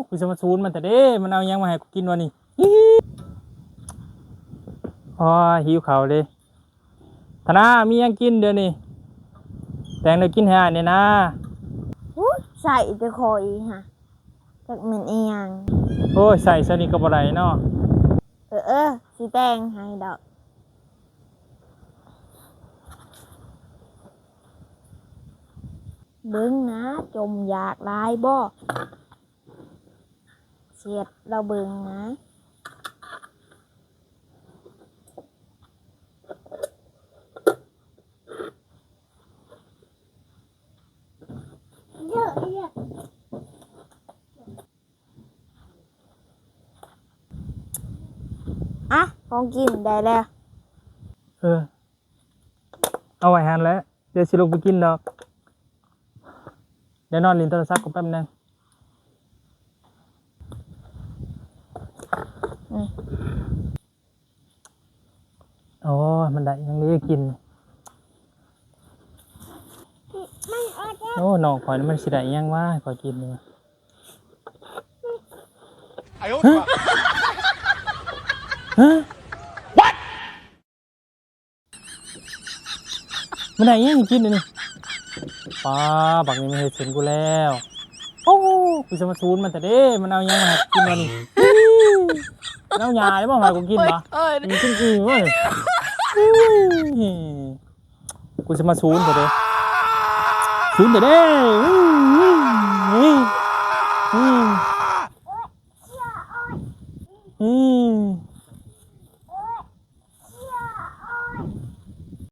ກູຊິມາສູນມັນແທ້ເດ້ ມັນເອົາຫຍັງມາໃຫ້ກູກິນວະນີ້? ໂອ້ຍ ຫິວເຂົ້າເດ້. ທະນາ ມີຫຍັງກິນດຽວນີ້? ແຕ່ງແນວກິນໃຫ້ອ້າຍແດ່ນາ. ໂອ້ຍ ໃສ່ແຕ່ຂ້ອຍຫະ ຈັກແມ່ນອີ່ຫຍັງ. ໂອ້ຍ ໃສ່ຊະນີ້ກໍບໍ່ໄດ້ເນາະ. ເອີ ເອີ ຊິແຕ່ງໃຫ້ດອກ. ເບິ່ງນະ ຈົ່ມຢາກຫຼາຍບໍ່? ເຊັດລາວເບິ່ງນະ. ອ່ະ ຂອງກິນໄດ້ແລ້ວ. ເອີ ເອົາໄວ້ຫັ້ນແຫຼະ ດຽວຊິລົງໄປກິນດອກ. ດຽວນອນຫຼິ້ນໂທລະສັບກ່ອນແປັບໜຶ່ງ. ອືມ ໂອ້ຍ ມັນໄດ້ຫຍັງເດ້ກິນ. ໂອ້ ນ້ອງຂ້ອຍນີ້ມັນຊິໄດ້ຫຍັງວະ ໃຫ້ຂ້ອຍກິນນີ້ວະ. ຮະ? ຮະ? ມັນໄດ້ຫຍັງກິນອັນນີ້? ປ້າ ບັກນີ້ມັນເຮັດເສັ້ນກູແລ້ວ. ໂອ້ ກູຊິມາສູນມັນແທ້ເດ້ ມັນເອົາຫຍັງມາໃຫ້ກູກິນວະນີ້? ມັນເອົາຫຍ້າໄດ້ບໍ່ໃຫ້ກູກິນວະ? ໂອ້ຍ ມັນກິນອີ່ມວະນີ້. ກູຊິມາສູນແທ້ເດ້ ສູນແທ້ເດ້.